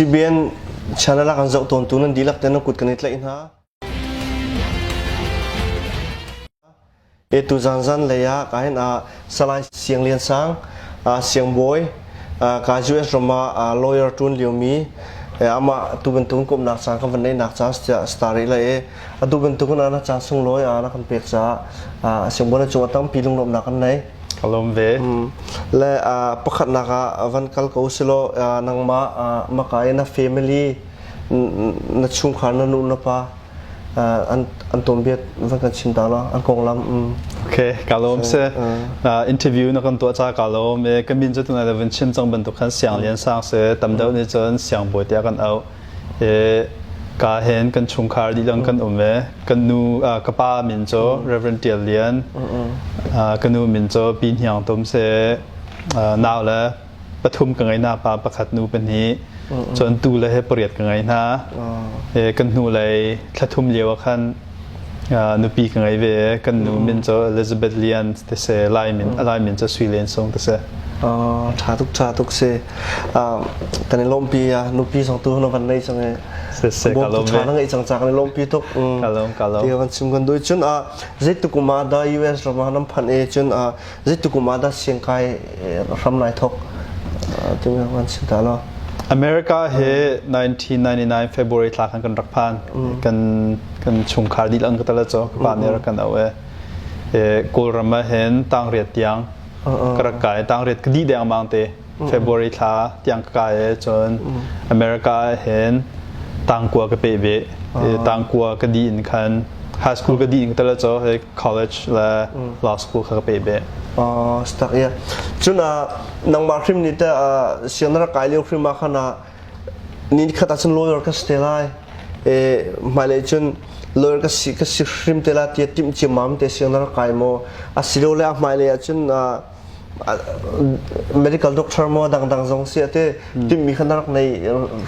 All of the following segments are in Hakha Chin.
CBN channel ah kan zoh tawntu nan dihlak te nan kut kan i tlaih hna. E tu zanzan lei ah ka hin ah Salai Siang Lian Sang Siangbawi ka US ram ah lawyer ṭuan liomi amah tu bantuk komhnak caan kan van neihnak caan star rih lai i atu bantuk in na caan sunglawi na kan pek caah Siangbawi na cung ah tampi lunglawmhnak kan nei. Ka lawm ve. Le pakhatnak ah van kal ko silaw nangmah maka i na family na chungkhar na nu na pa an an tuanbia van kan chim ta law an konglam. Okay, ka lawm se. Interview na kan tuah ca ka lawm e ka min cu tunai le van chim cang bantuk khan Siang Lian Sang se tam deuh nih cun Siang Bawi tiah kan auh. E ka hen kan chungkhar dihlak kan um e kan nu ka pa min cu Reverend Tial Lian ka nu min cu Pi Hniang Tum se nau le pathum ka ngei hna pa pakhat nu pahnih cun tu le he pariat ka ngei hna kan hnu lei thlathum lio ah khan nupi ka ngei ve kan nu min cu Elizabeth Lian te se Lai min Lai min cu Sui Len Sung te se Ṭha tuk ṭha tuk si kan i lawmpi a nupi zong tu na van nei cang e se ka lawm ṭha na ngeih cang ca kan i lawmpi tuk ka lawm ka lawm ti kan chim kan duh cun zeituk kum ah dah US ram ah nan phanh e cun zeituk kum ah dah siangkai hram nai thok timi kan chim ta law America he 1999 February thla khan kan rak phan kan kan chungkhar dihlak ka tala cho ka pa nih rak kan au e Kawlram ah hin tangriat tiang ka rak kai tangriat ka dih dengmang te February thla tiang ka kai e cun America ah hin tangkua ka peh ve tangkua ka dih in khan high school ka dih in ka tala cho he college le law school kha ka peh ve Stak ya cun nangmah hrim nih teh siang na rak kai lio hrim ah khan ni khat ah cun lawyer ka si te lai e hmailei cun lawyer ka si ka si hrim te la tiah timh ciammam te siang na rak kai maw asilole a hmailei ah cun medical doctor maw dangdang zong si ate timhmi kha na rak nei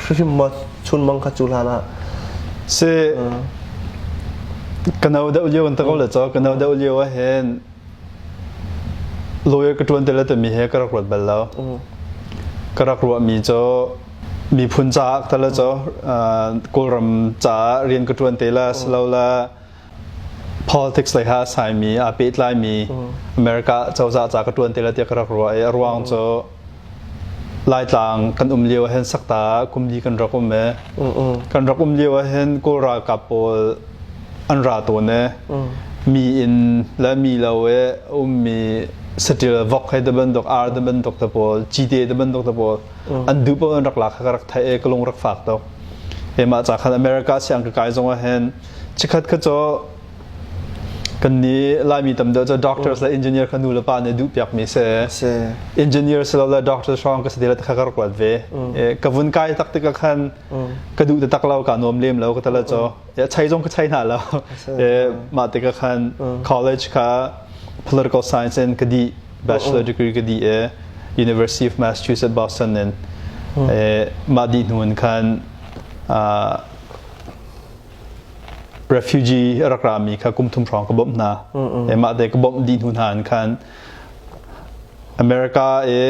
hrim maw chun mang kha cu hlan ah si ka no deuh lio kan ta ko le cho ka no deuh lio ah hin Lawyer ka ṭuan te le timi he ka rak ruat bal lo. Ka rak ruahmi cu miphun caah ka le cu Kawlram caah rian ka ṭuan te la silole politics lei ha a saimi aa pehtlaimi America cozah ca ka ṭuan te la tiah ka rak ruah i a ruang cu Laitlang kan um lio ahhin sakta kum li kan rak um i kan rak um lio ahhin Kawl ralkap pawl an ra tawn i mi inn le mi lo i ummi saṭil vok he te bantuk ar te bantuk te pawl cite te bantuk te pawl an duh paoh an rak lak kha ka rak theih i ka lung rak fak tuk. Hi mah ca khan America siang ka kai zong ahhin chikkhat kha cu Kan nih Laimi tam deuh cu doctors le engineer kha nu le pa nih duh piakmi si. Engineer si lo le doctor hrawng ka si ti le kha ka rak ruat ve. Ka vun kai tak tikah khan ka duh taktak lo, ka nuam lem lo ka tala cu. Chai zong ka chai hna lo. Mah tikah khan college kha political science in ka dih, bachelor degree ka dih i University of Massachusetts Boston in. Mah dih hnu in khan refugee a rak rami kha kum thum hrawng ka bawmh hna. Mah te ka bawmh dih hnu hna in khan America i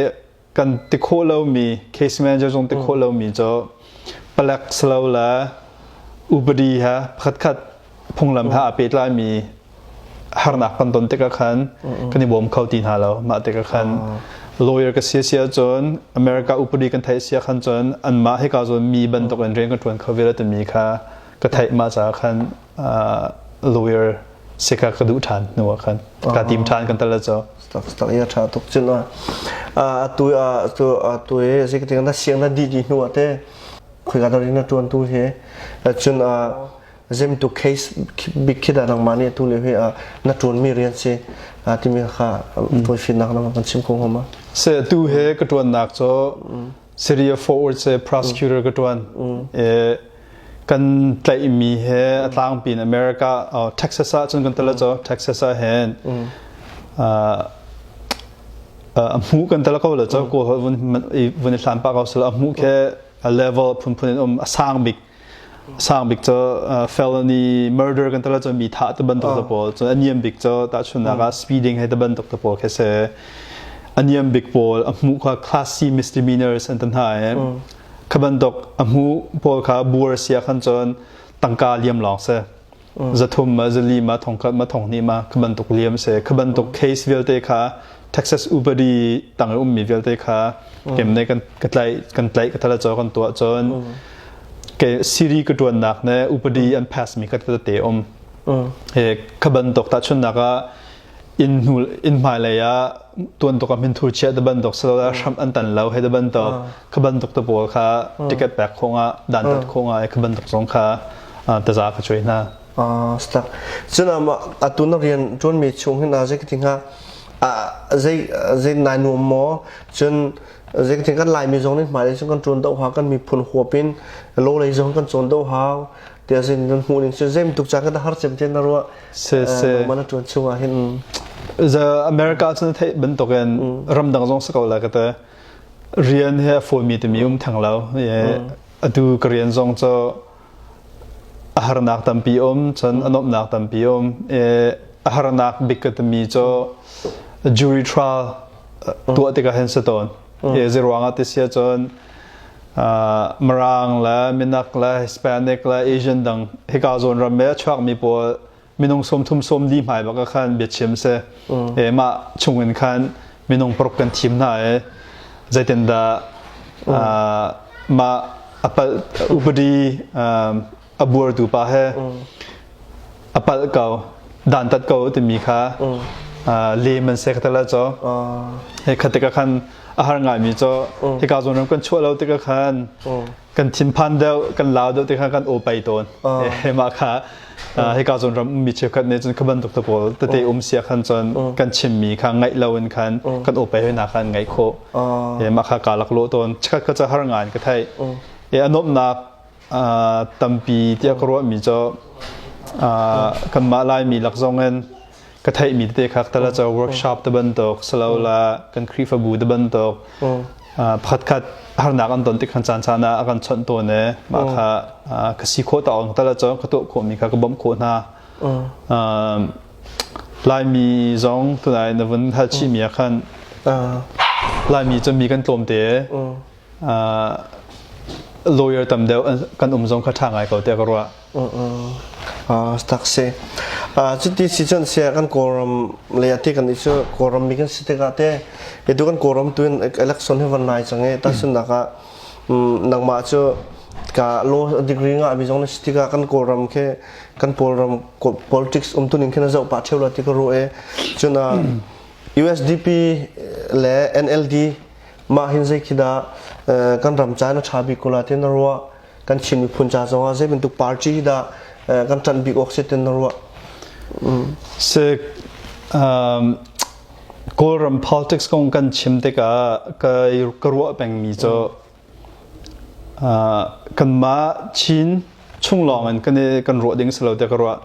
kan ti khawh lomi case manager zong ti khawh lomi cu palek silo le upadi ha pakhatkhat phunglam ha aa pehtlaimi harnak kan ton tikah khan kan i bawm kho ti hna lo. Mah tikah khan lawyer ka si si ahcun America upadi kan theih si ahkhan cun anmah hika zawn mi bantuk in rian kan ṭuan kho ve lo timi kha ka theih mah caah khan lawyer si kha ka duh ṭhan hnu ah khan ka tim ṭhan kan tal cu. Tak ia ṭha tuk cun atu atu atu e zeitik na siang na dih dih hnu ah te khoika dah na ṭuan tu hi cun Zemtu case bik khi dah nangmah nih atu lio hi na ṭuanmi rian si timi kha tawifinnak na kan chim kho hnga ma? Se tu he ka ṭuannak cu Syria forward se prosecutor ka ṭuan. E, kan tlaihmi he a tlangpi in America Texas ah cun kan tala cu Texas ah hin a hmu kan tala ko la cu kawl vun vun i hlan pa ko sala a hmu khe a level phunphun in um a sang bik Sang bik cu felony murder kan tala cu mi thah te bantuk te pawl cun a niam bik cu tahchunhnak ah speeding he te bantuk te pawl khi si a niam bik pawl a hmuh kha class C misdemeanors an ti hna i. Kha bantuk a hmu pawl kha buar sia khan cun tangka liam lawng si. Zathum ma zali ma thongkhat ma thonghnih ma kha bantuk liam si. Kha bantuk case vialte kha Texas upadi tang i ummi vialte kha kem ne kan ka tlaih kan tlaih ka thala cho kan tuah cun ke siri ka tuannak ne upadi an pass mi kha tete um. He kha bantuk tahchunnak ah inn hnu inn hmailei ah tuan tuk ah minthur chiah te bantuk silo hram an tan lo he te bantuk kha bantuk te pawl kha ticket pek khong ah dantat khong ah kha bantuk zong kha taza ka cuai hna. Stak cun atu na rian tuan mi chung hin zei ka tinga zei zei nai nuam maw cun zei ka ting kan lai mi zong nih hmailei cun kan tuan do ha kan miphun huapin lo lei zong kan cawn do hau tiah sin nan hmuh ning cu zeim tuk caan kan har cem te na ruah Se se. Mana tuan chung ah hin. Za America cun theih bantukin ramdang zong si ko la ka te. Rian he a fawimi timi um theng lo. Atu ka rian zong cu a harnak tampi um, cun a nuamhnak tampi um. A harnak bik ka timi cu jury trial tuah tikah hin si tawn. Zeiruang ah ti sia cun Mirang le Minak le Hispanic le Asian dang hika zawn ram i a chuakmi pawl minung 30 40 hmai bak ah khan biachim si. E mah chungin khan minung paruk kan thim hna i zeitindah mah a palh upadi a buartu pa he a palh ko dantat ko timi kha lem an sek tala cho he khat tikah khan a har ngaimi cho hika zawn ram kan chuah lo tikah khan kan thinphan deuh kan lau deuh tikah kan aw pai tawn he mah kha hika zawn ram mi cheukhat nih cun kha bantuk te pawl tete um sia khan cun kan chimmi kha ngaih lo in khan kan aw pai hoi khan ngaih khawh he mah kha ka lak lo tawn chikhat kha cha har ngai ka thei e a nuamhnak tampi tiah ka ruahmi cu kanmah Laimi lak zong in ka theihmi tete kha tala cu workshop te bantuk salola kan Khrihfabu te bantuk pakhatkhat harnak an ton tik khan caan caan ah a kan chawnh tawn i mah kha ka si khawh ta ong tala cu ka tuah khawhmi kha ka bawmh khawh hna. Laimi zong tunai na vun hal chihmi ah khan Laimi cu mi kan tlawm te lawyer tam deuh kan um zong kha ṭha ngai ko tiah ka ruah. Tak si. Cuti si cun sia kan Kawlram le ati kan i cu Kawlram mi kan si tikah te itu kan Kawlram tu in election hi van nai cang i tahchunhnak ah nangmah cu ka law degree nga mi zong na si tikah kan Kawlram khi kan Kawlram politics um tuning khi na zoh pah ṭheu la ti ka ruah i cun USDP le NLD Mah hin zei khi dah kan ram ca in a ṭha bik ko la ti na ruah? Kan Chin miphun ca zongah zei bantuk party hi dah kan ṭanh bik awk si ti na ruah? Si Kawlram politics kong kan chim tikah ka ruah pengmi cu kanmah Chin chung lawng in kan kan ruah ding si lo tiah ka ruah.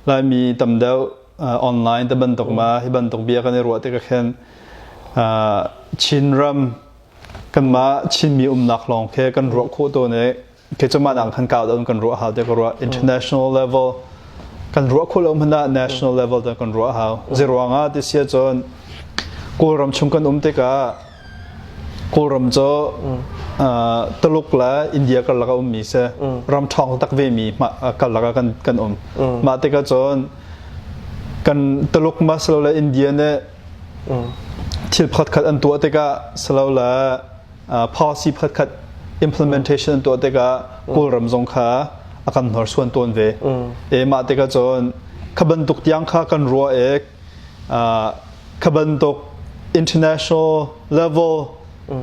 Laimi tam deuh online te bantuk ma hi bantuk bia kan i ruah tikah khin Chinram kanmah Chinmi umnak lawng khi kan ruah khawh tawn i khi cu mah dang khan kau deuh kan ruah hau tiah ka ruah. International level kan ruah khawh lo hmanh ah national level te kan ruah hau. Zeiruang ah ti si ahcun Kawlram chung kan um tikah Kawlram cu Tuluk le India karlak a ummi si. Ram ṭhawng tak ve mi karlak ah kan um. Mah tikah cun kan Tuluk ma silole India nih thil pakhatkhat an tuah tikah silole policy pakhatkhat implementation an tuah tikah Kawlram zong kha a kan hnorsuan tawn ve. E mah tikah cun kha bantuk tiang kha kan ruah i kha bantuk international level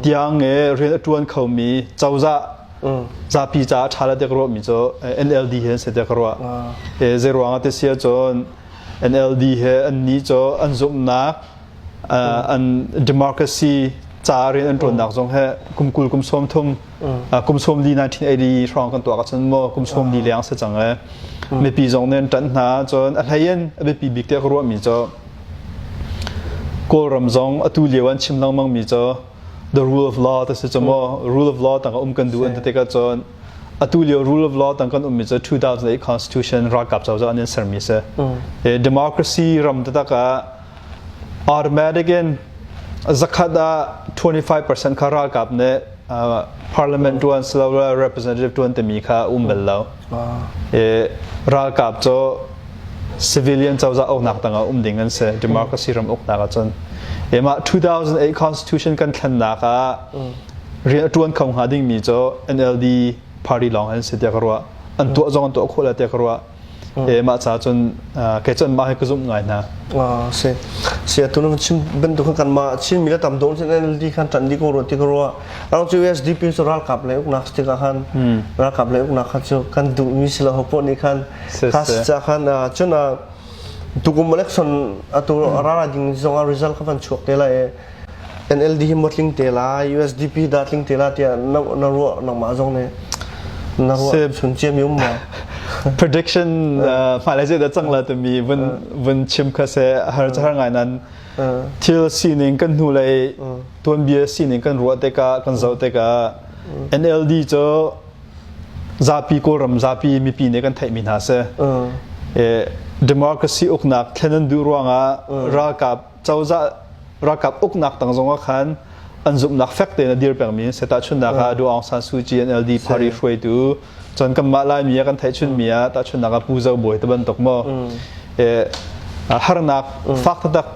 tiang i rian a ṭuan khomi cozah zapi caah ṭha le tiah ka ruahmi cu NLD he an si tiah ka ruah. Zei ruang ah ti si ahcun NLD he annih cu an zumhnak an democracy ca rian an ṭuannak zong he kum 20 kum 30 kum 40 1980 hrawng kan tuah ahcun maw kum 40 leng si cang e mipi zong nih an ṭanh hna cun a hlei in a biapi bik tiah ka ruahmi cu Kawlram zong atu lio an chim lengmang mi cu the rule of law ta si cu maw rule of law tang um kan duh an ti tikah cun atu lio rule of law tang kan ummi cu 2008 constitution ralkap cozah an in sermi si democracy ram taktak ah automatic in zakhat ah 25% kha ralkap nih. parliament tuan silo representative tuan timi kha um bal lo. Ralkap cu civilian cozah uknak tangah um ding an si democracy ram uknak ahcun. Mah 2008 constitution kan thlennak ah rian a tuan kho hnga dingmi cu NLD party lawng an si tiah ka ruah. An tuah zong an tuah khawh la tiah ka ruah. Mah ca cun kei cun mah hi ka zumh ngai hna. Si. Si atu na chim bantuk kan mah Chin mi le tam dawm cun NLD khan ṭan dih ko rua ti ka ruah. Arang cu USDP cu ralkap le uknak tikah khan ralkap le uknak kha cu kan duhmi si lo ho nih khan khas ca khan cun tukum election atu rala ding zong ah result kha van chuak te lai NLD hi maw tling te lai USDP dah tling te la tiah na na ruah nangmah zong nih na ruah chun cia mi um ma prediction hmailei zei dah cang la timi vun vun chim kha se har har ngai nan thil sining kan hnu lei tuanbia sining kan ruah tikah kan zoh tikah NLD cu zapi Kawlram zapi mipi nih kan theihmi hna si democracy uknak thlen an duh ruangah ralkap cozah ralkap uknak tang zongah khan an zumhnak fek tein a dir pengmi se tahchunhnak ah Daw Aung San Suu Kyi NLD party hruaitu cun kanmah Laimi ah kan theih chunmi ah tahchunhnak ah Pu Zo Bawi te bantuk maw harnak fak taktak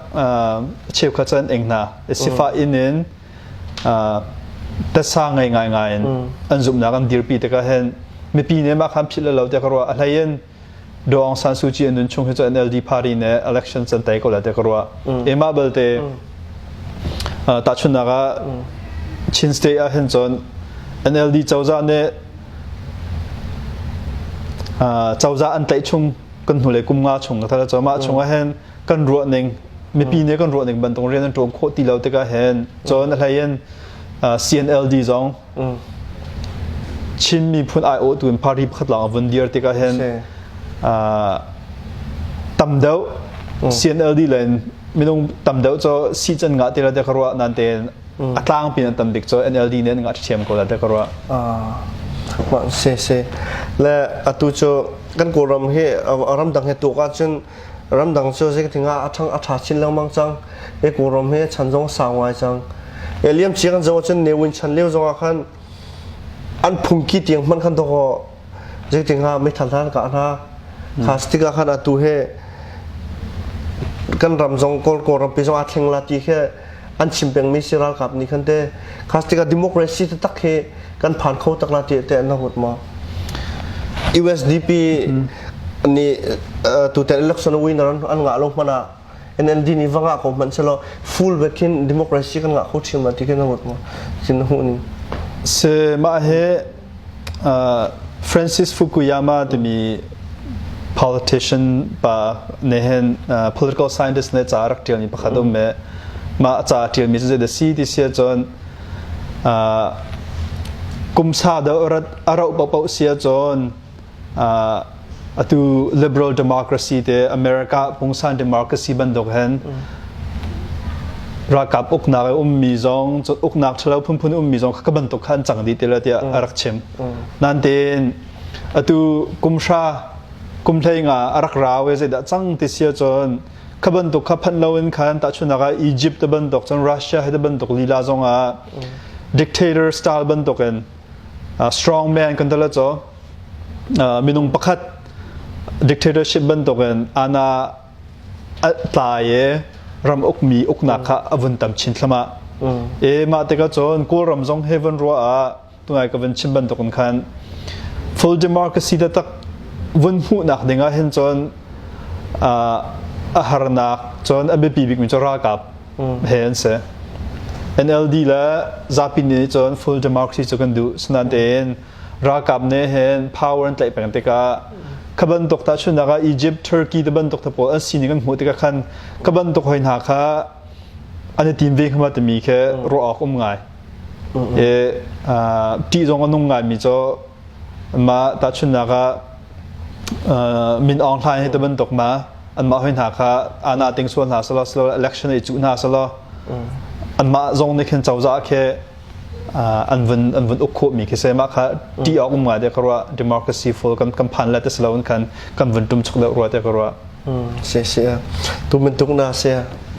cheukhat cu an ing hna sifah inn in tasa ngei ngai ngai in an zumhnak an dirpi tikah hin mipi nih mah khan philh lo tiah ka ruah a hlei in Daw Aung San Suu Kyi an nun chung hi cu NLD party nih election can tei ko lai tiah ka ruah. Emah belte tahchunhnak ah Chin State ah hin cun NLD cozah nih cozah an tlaih chung kan hnulei kum nga chung ka thal cu mah chung ah hin kan ruah ning mipi nih kan ruah ning bantuk rian an ṭuan khawh ti lo tikah hin cun a hlei in CNLD zong Chin miphun aiawhtu in party pakhat lawng a vun dir tikah hin tam deuh CNLD le minung tam deuh cu si can ngah ti la ka ruah nan tein a tlangpi an tam bik cu NLD nih an ngah thiam ko la ka ruah. Mah si si le atu cu kan Kawlram hi ramdang he tuk ahcun ramdang cu zeitin ah a ṭhang a ṭha chin lengmang cang e Kawlram hi chan zong sau ngai cang e liam cia kan zoh ahcun Ne Win chan lio zong ah khan an phungki tiang hmanh khan dawkaw zeitin ha meithal hna an kah hna kha tikah khan atu he kan ram zong Kawl Kawlrampi zong aa thleng la ti khi an chim pengmi si ralkap nih khan te kha tikah democracy taktak hi kan phan kho tak la ti te an hut ma USDP nih tutan election winner an ngah lo hmanh ah NLD nih va ngah ko hmanh selaw full back in democracy kan ngah kho ṭhiam ma ti kan ruat ma sin na hmuh ning Se mah he Francis Fukuyama timi politician pa nih hin political scientist nih ca rak ṭialmi pakhat um i mah ca ṭialmi cu zeidah si ti si ahcun kumsa deuh a rauh paohpaoh si ahcun atu liberal democracy te America pungsan democracy bantuk hin ralkap uknak i ummi zong uknak ṭhalo phunphun ummi zong ka bantuk kha an cang dih ti lo tiah a rak chim. Nain atu kum hra kum hlei nga a rak rau i zeidah cang ti si ahcun kha bantuk kha phanh loin khan tahchunhnak ah Egypt te bantuk cun Russia he te bantuk lila zong ah dictator style bantuk in strong man kan tala cu minung pakhat dictatorship bantuk in ana a tlai i ram ukmi uknak kha a vun tam chin thlamah. E mah tikah cun Kawlram zong he vun ruah ah tunai ka vun chim bantuk in khan full democracy taktak vun hmuhnak ding ah hin cun a harnak cun a biapi bikmi cu ralkap he an si. NLD le zapi nih cun full democracy cu kan duh sinain tein ralkap nih hin power an tlaih peng tikah kha bantuk tahchunhnak ah Egypt, Turkey te bantuk te pawl an sining an hmuh tikah khan kha bantuk hoi hna kha an i tim ve kha timi khi ruah awk um ngai. I ṭih zong a nung ngaimi cu mah tahchunhnak ah Min Aung Hlaing hi te bantuk ma anmah hoi hna kha ana ting sual hna selaw selaw election i cuh hna selaw anmah zong nih khin cozah khi an vun an vun uk khawhmi khi se mah kha ṭih awk um ngai te ka ruah democracy full kan kan phan le te silo in khan kan vun tum chuk deuh rua te ka ruah si si tu bantuk na si.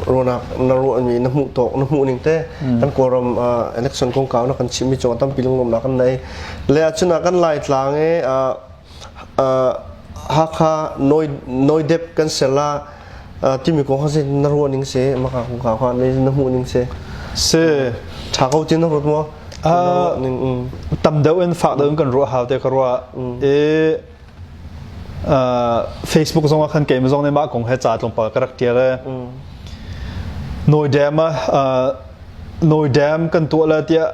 Ruahnak na ruahmi na hmuh tawk na hmuh ning te kan Kawlram election kongkau na kan chimmi cung tampi lunglawmhnak kan nei. Le ahcun kan Laitlang i Hakha Noi Dep kan ser la timi kong kha na ruah ning si maka kongkau kha na hmuh ning si. Si. Tha ko tin na ruat maw? Tam deuh in fak deuh in kan ruah hau te ka ruah. I Facebook zong ah khan keimah zong nih mah kong he ca tlawmpal ka rak ṭial i Nawi Dam ah Nawi Dam kan tuah la tiah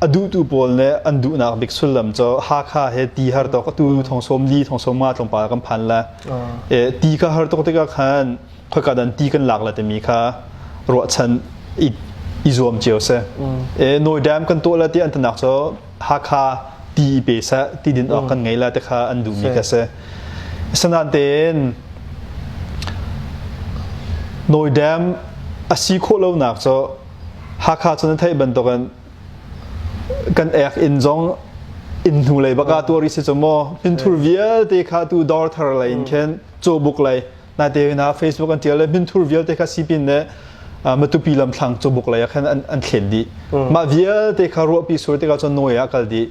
a duhtu pawl nih an duhnak bik sullam cu Hakha he ti har tuk atu thong sawm li thong sawm nga tlawmpal kan phan la ti kha har tuk tikah khan khoika dan ti kan lak la timi kha ruahchan i zuam cio si. Nawi Dam kan tuah la tiah an tinak cu Hakha ti i pe seh ti din awk kan ngei la te kha an duhmi kha si. Asinain tein Nawi Dam a si khawh lonak cu Hakha cu na theih bantukin kan ek inn zong inn hnu lei bak ah tuah rih si cu maw hminthur vialte kha tu dawr thar lei in khin cawbuk lei Naite hna Facebook an tial le hminthur vialte kha sipin le Matupi lamthlang cawbuk lei ah khan an thlen dih. Mah vialte kha ruahpi sur tikah cun nawi ah kal dih.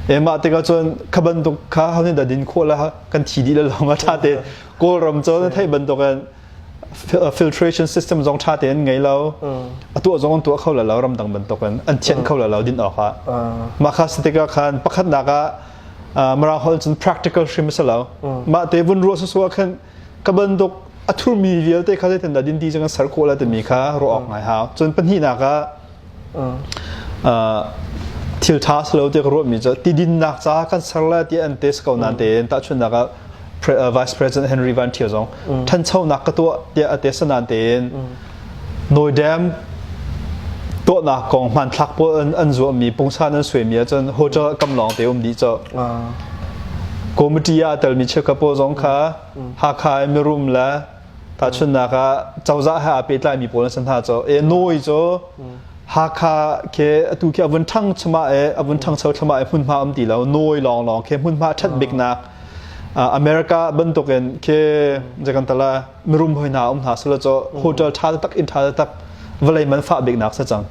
E mah tikah cun kha bantuk kha ho nih dah din khawh la kan thi dih le lawng a ṭha te Kawlram cu na theih bantukin filtration system zong ṭha tein ngei lo. A tuah zong an tuah kho lo ramdang bantukin an thianh kho lo din awk ah. Mah kha si tikah khan pakhatnak ah Mirang holh cun practical hrim a si lo. Mah te vun ruah sawsawh ah khan ka bantuk a thurmi vialte kha zeitin dah dinti cu kan ser khawh la timi kha ruah awk ngai hau. Cun pahnihnak ah thil ṭha si lo tiah ka ruahmi cu tidinnak caah kan ser la tiah an test ko nain tein tahchunhnak ah Vice President Henry Van Thio zong ṭhanchonak ka tuah tiah a test nain tein Nawi Dam tuahnak kong hmanthlak pawl an zuahmi pungsan an suaimi ahcun hotel kam lawng te um dih cawh. Committee ah telmi cheukhat pawl zong kha Hakha i mirum le tahchunhnak ah cozah he aa pehtlaimi pawl an si hna cawh. E Nawi cu Hakha khi atu khi a vun ṭhang chama i a vun ṭhangcho thlama i hmunhma um ti lo. Nawi lawnglawng khi hmunhma ṭhat biknak America bantukin khi zei kan tala mirum hoi hna um hna sila cu hotel ṭha tak inn ṭha tak vawlei man fah biknak sa cang.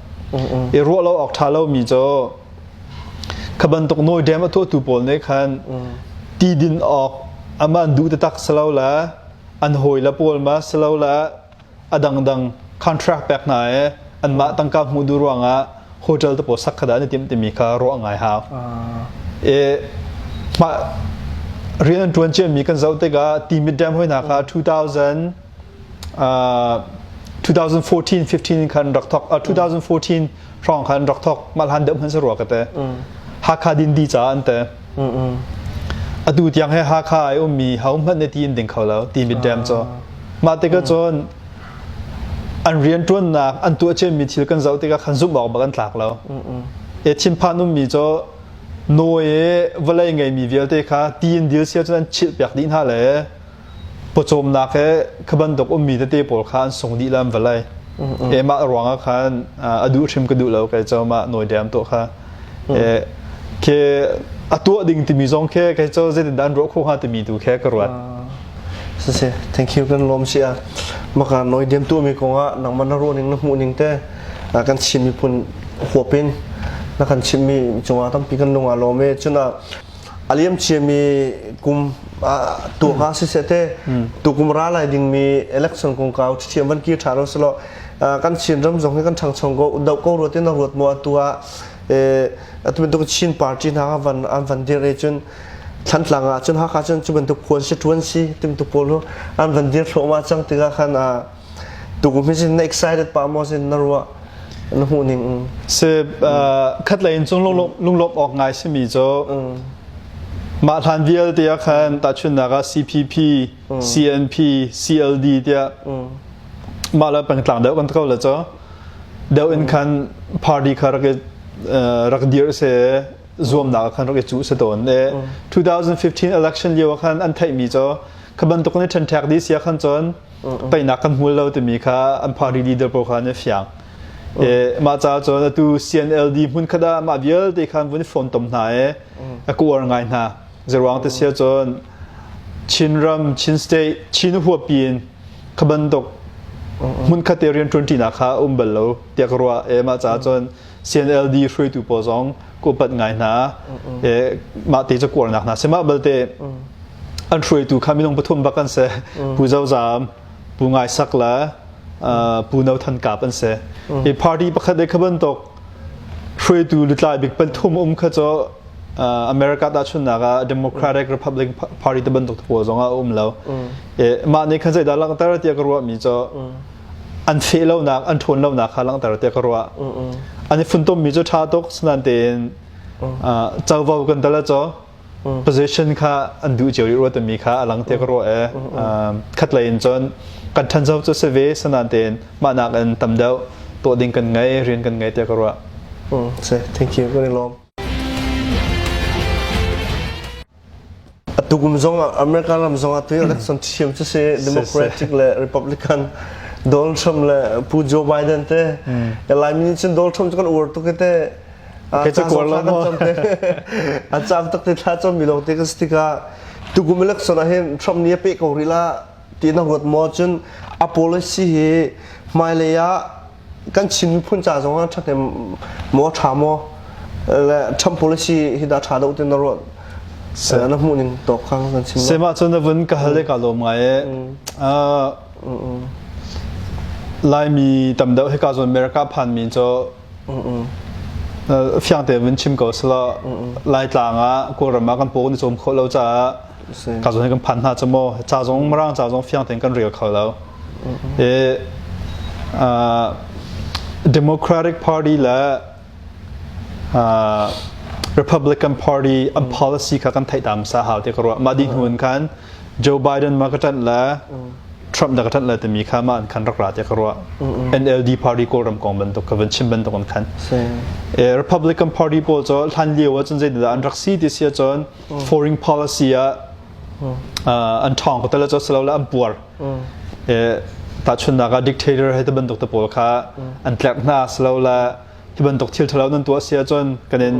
I ruah lo awk ṭha lo mi cu kha bantuk nawi dam a tuahtu pawl nih khan ti din awk ama an duh taktak silo le an hawi le pawl ma silo le a dangdang contract pek hna i anmah tangka hmuh duh ruangah hotel te pawl sak kha dah an i timh timi kha ruah ngai hau. I mah rian an ṭuan ciami kan zoh tikah Timit Dam hoi hna kha 2000 2014 15 khan rak thok 2014 hrawng khan rak thok mah hlan deuh hmanh si rua ka te Hakha dindi ca an te atu tiang he Hakha ai ummi ho hmanh ne ti in ding kho lo Timit Dam cu mah tikah cun an rianṭuannak an tuah ciami thil kan zoh tikah khan zumh awk bak an tlak lo. E thinphan ummi cu nawi i vawlei ngeimi vialte kha ti in dil sia cun an chilh piak dih hna le pawcawmnak he kha bantuk ummi tete pawl kha an sung dih lam vawlei. E mah ruangah khan a duh hrim ka duh lo kei cu mah nawi dam tuah kha. E ke a tuah ding timi zong khe kei cu zeitindah an ruah khawh hnga timi tu khe ka ruat. Siseh, thank you kan lawm si ah maka noi diam tu mi kong ah nangmah na ruah ning na hmuh ning te kan Chin miphun huap in na kan chimh mi cungah tampi kan lung aa lawm i cun a liam ciami kum tu ka siseh te tu kum ra lai ding mi election kongkau thiam van kir ṭha lo selaw kan Chin ram zong hi kan ṭhangcho ko do ko ruat in na ruat maw atu ah atu bantuk Chin party hna van an van dir i cun Thantlang ah cun Hakha cun cu bantuk phuan si ṭuan si timtu pawl hu an van dir thluahmah cang tikah khan tukum hi sin na excited pa maw sin na ruah na hmuh ning Si khat lei in cung lunglawmh awk ngai simi cu mah hlan vialte ah khan tahchunhnak ah CPP, CNP, CLD tiah mah le pengtlang deuh kan ko le cu deuh in khan party kha rak rak dir se zuamnak ah khan rak i cuh si tawn. 2015 election lio ah khan an theihmi cu kha bantuk in ṭhenṭhek dih sia khan cun teinak kan hmul lo timi kha an party leader pawl kha an i fiang. Mah ca cun atu CNLD hmun khat ah mah vialte khan vun i fontom hna i a kuar ngai hna. Zeruang te sia cun Chinram, Chin State, Chin huapi in kha bantuk. Hmunkhat te rian ṭuanṭinak kha a um bal lo tiah ka ruah. E mah caah cun CNLD hruaitu pawl zong ka upat ngai hna. E mah te cu kuarnak hna si. Mah balte an hruaitu kha minung pathum bak an si. Pu Zo Zam, Pu Ngai Sak le Pu No Than Kap an si. I party pakhat le kha bantuk hruaitu lutlai bik pathum um kha cu America tahchunhnak ah Democratic Republican Party te bantuk pawl zong ah a um lo. Mah nih khan zeidah langhter tiah ka ruahmi cu an feh lonak, an ṭhawn lonak kha langhter tiah ka ruah. An i funtommi cu ṭha tuk, sinain tein covo kan dal cu position kha an duh cio rih rua timi kha a lang tiah ka ruah e. Khatlei in cun kan ṭhancho cu si ve, sinain tein mah nakin tam deuh tuah ding kan ngei, rian kan ngei tiah ka ruah. Thank you. Kan i lawm. Atu kum zong ah America ram zong ah tu election thiam cu si Democratic le Republican Donald Trump le Pu Joe Biden te Laimi nih cun Donald Trump cu kan uar tuk te Kei cu kuar lo maw? A cam tak te thla cam mi lawng te kan si tikah tukum election ah hin Trump nih a peh ko rih la ti na ruat maw cun a policy hi hmailei ah kan Chin miphun ca zong ah ṭhahnem maw ṭha maw le Trump policy hi dah ṭha deuh ti na ruat na hmuh ning tawk kha kan chim Sema cun na vun ka hal le ka lawm ngai e. Laimi tam deuh hika zawn America phan mi cu fiang te vun chim ko selaw Laitlang ah Kawlram ah kan paw kan i cawm khawh lo caah ka zawn hi kan phan hna cu maw ca zong Mirang ca zong fiang tein kan rel kho lo. I Democratic Party le Republican Party an policy kha kan theih tam sa hau ti ka ruah. Mah dih hnu in khan Joe Biden ma ka ṭanh le Trump da ka ṭanh le timi kha mah an khan rak ra ti ka ruah. NLD Party Kawlram kong bantuk ka van chim bantuk an khan. Republican Party pawl cu hlan lio ah cun zeidah an rak si ti si ahcun foreign policy ah an ṭhawng ko tala cu silole an puar. Tahchunhnak ah dictator hei ti bantuk te pawl kha an tlerh hna silole hi bantuk thil ṭhalo nan tuah si ahcun kan in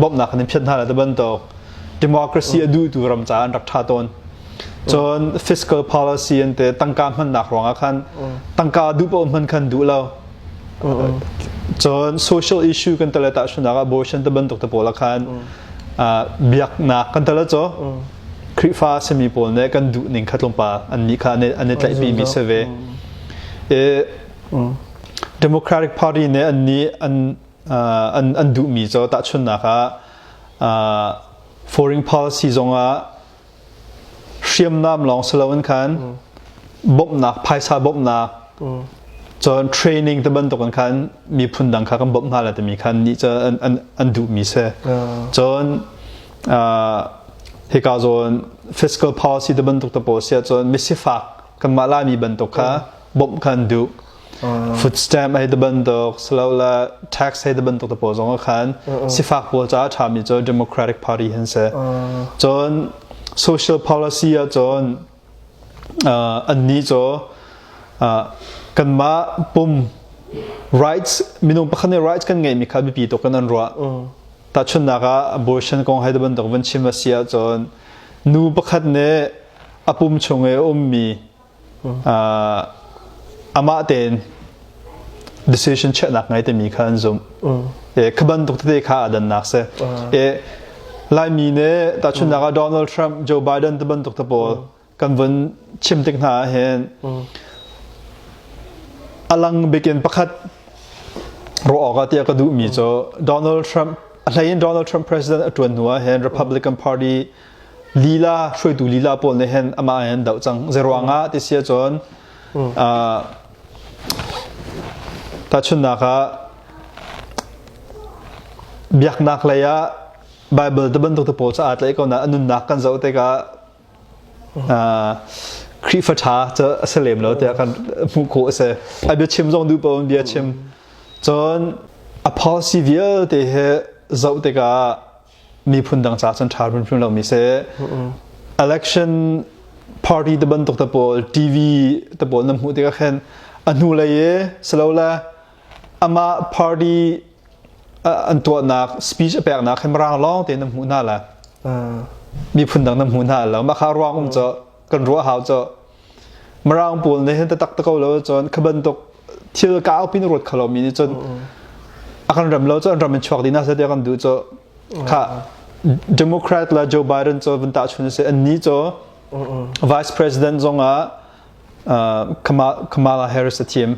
bawmhnak kan in phiat hna la ti bantuk democracy a duhtu ram caah an rak ṭha tawn. Cun fiscal policy an te tangka hmannak ruangah khan tangka duh paoh hman khan duh lo. Cun social issue kan tale tahchunhnak ah abortion te bantuk te pawl ah khan biaknak kan tale cu Khrihfa a simi pawl nih kan duh ning kha tlawmpal an nih kha an i tlaihpi mi si ve. Democratic Party nih an nih an an an duhmi cu tahchunhnak ah foreign policy zongah hriamnam lawng si loin khan bawmhnak phaisa bawmhnak cun training te bantuk in khan miphun dang kha kan bawmh hna lai timi khan nih cu an an an duhmi si. Cun hika zawn fiscal policy te bantuk te pawl si ahcun misifak kanmah Laimi bantuk kha bawmh kha an duh. Food stamp hei te bantuk silole tax hei te bantuk te pawl zong ah khan sifak pawl caah a ṭhami cu Democratic Party hin si. Cun social policy ah cun annih cu kanmah pum rights minung pakhat nih rights kan ngeihmi kha biapi tuk in an ruah. Tahchunhnak ah abortion kong hei te bantuk van chim a si ahcun nu pakhat nih a pum chung i a ummi amah tein decision chiahnak ngei timi kha an zumh. Kha bantuk tete kha aa dannak si. Laimi nih tahchunhnak ah Donald Trump, Joe Biden te bantuk te pawl kan vun chim tik hna ahhin a lang bik in pakhat ruah awk ah tiah ka duhmi cu Donald Trump a hlei in Donald Trump president a ṭuan hnu ah hin Republican Party lila hruaitu lila pawl nih hin amah hin doh cang zeiruang ah ti si ahcun tahchunhnak ah biaknak lei ah Bible te bantuk te pawl cu aa tlaih ko na a nunnak kan zoh tikah Khrihfa ṭha cu a si lem lo tiah kan hmuh khawh a si. A biachim zong duh paoh in bia chim. Cun a policy vialte he zoh tikah miphun dang ca cun ṭha hrimhrim lomi si. Election party te bantuk te pawl TV te pawl na hmuh tikah khin a hnulei i silole amah party an tuahnak speech a peknak khi mirang lawng tein na hmuh hna la. Miphun dang na hmuh hna lo. Mah kha ruang um cu kan ruah hau cu. Mirang pawl nih hin taktak te ko lo cun kha bantuk thil kau pin ruat kho lomi nih cun a kan rem lo cu an ram in chuak dih na tiah kan duh cu kha Democrat le Joe Biden cu vun tahchun si an ni cu Vice President zong ah Kamala Harris a thim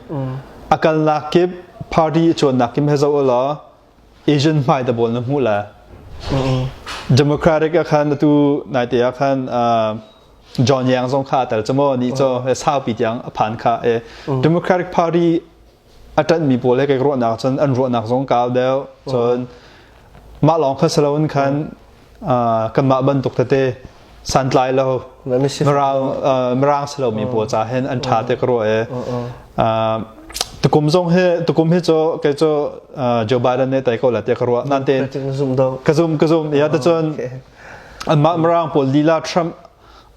a kalnak kip party a cuannak kip he zoh law Asian hmai da bawl na hmuh la Democratic ah khan atu naite ah khan John Yang zong kha a tel cu maw ni cu saupi tiang a phan kha e Democratic Party a ṭanhmi pawl he kai ruahnak cun an ruahnak zong kau deuh cun mah lawng kha si loin khan kanmah bantuk tete santlai lo mirang mirang si lomi pawl ca hin an ṭha te ka ruah e tukum zong hi tukum hi cu kei cu Joe Biden nih tai ko la te ka ruah nan te ka zum ka zum ya ta cun anmah mirang pawl lila Trump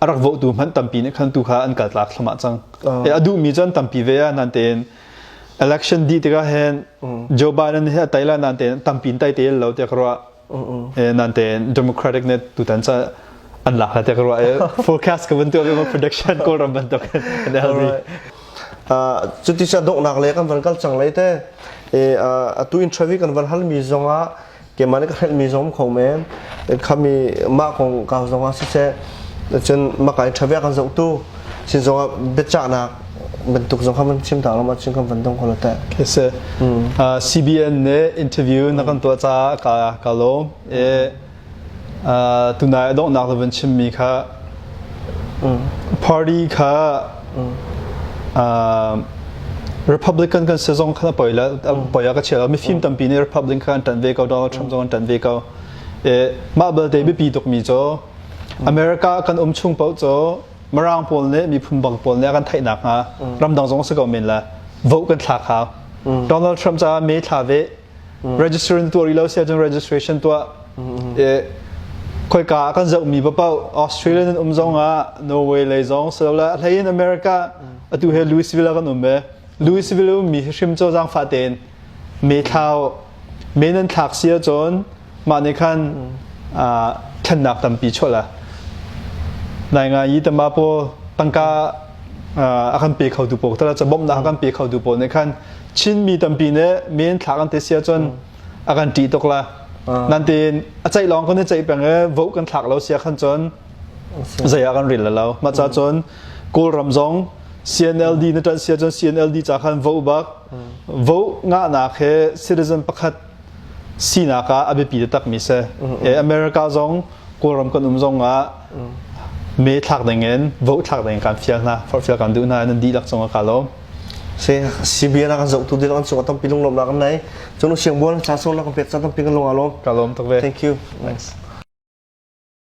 a rak votu hmanh tampi nih khan tu kha an kal tlak thluahmah cang. E a duhmi cu an tampi ve a nan tein election dih tikah hin Joe Biden hi a tai la nan tein tampi in tai te lo tiah ka ruah. E nan tein Democratic nih tutan ca an lak la tiah ka ruah. E forecast ka vun tuah ve ma prediction Kawlram bantuk in LB. Cuti sa donghnak le kan van kal cang lai te. E atu interview kan van halmi zongah keimah nih ka hrelhmi zong um kho men khami mah kong kau zong ah siseh cun maka in ṭha kan zohtu sin zong ah biachahnak bantuk zong kha van chim ta lo ma cun kan van dong ko lo teh se CBN nih interview na kan tuah caah ka ka lawm e tunai a donghnak na van chimmi kha party kha Republican kan si zong kha poi la poi ka chia lo mifim tampi nih Republican kha an ṭanh ve ko Donald Trump zong an ṭanh ve ko mah belte biapi tukmi cu America kan um chung paoh cu Mirang pawl nih miphun bang pawl nih a kan theih nakhnga ramdang zong si ko men la vote kan thlak hau Donald Trump caah me thla ve register in tuah rih lo si ahcun registration tuah khoika ah kan zohmi paoh Australia nan um zong ah Norway lei zong silole a hlei in America atu he Louisville ah kan um e Louisville ummi hi hrim cu zaangfah tein me thlau me nan thlak si ahcun mah nih khan thlennak tampi chuah la nai ngai yi tama pawl tangka a kan pe kho tu pawl tala ca bawmhnak a kan pe kho tu pawl nih khan Chinmi tampi nih men thlak an te si ahcun a kan ṭih tuk la. Nan tein a ceih lawng kan i ceih peng i vote kan thlak lo sia khan cun zei ah kan rel lo. Mah ca cun Kawlram zong CNLD na ṭanh sia cun CNLD ca khan vote bak vote ngahnak he citizen pakhat sinak ah a biapi takmi si. America zong Kawlram kan um zong ah me thlak ding in vote thlak ding in kan fial hna, forhfial kan duh hna nan dihlak cung ah ka lawm. CBN a kan zohtu ding an cung ah tampi lunglawmhnak kan nei. Cun siangbual ca sawmnak kan pek ca tampi kan lung aa lawm. Ka lawm tuk ve. Thank you. Thanks.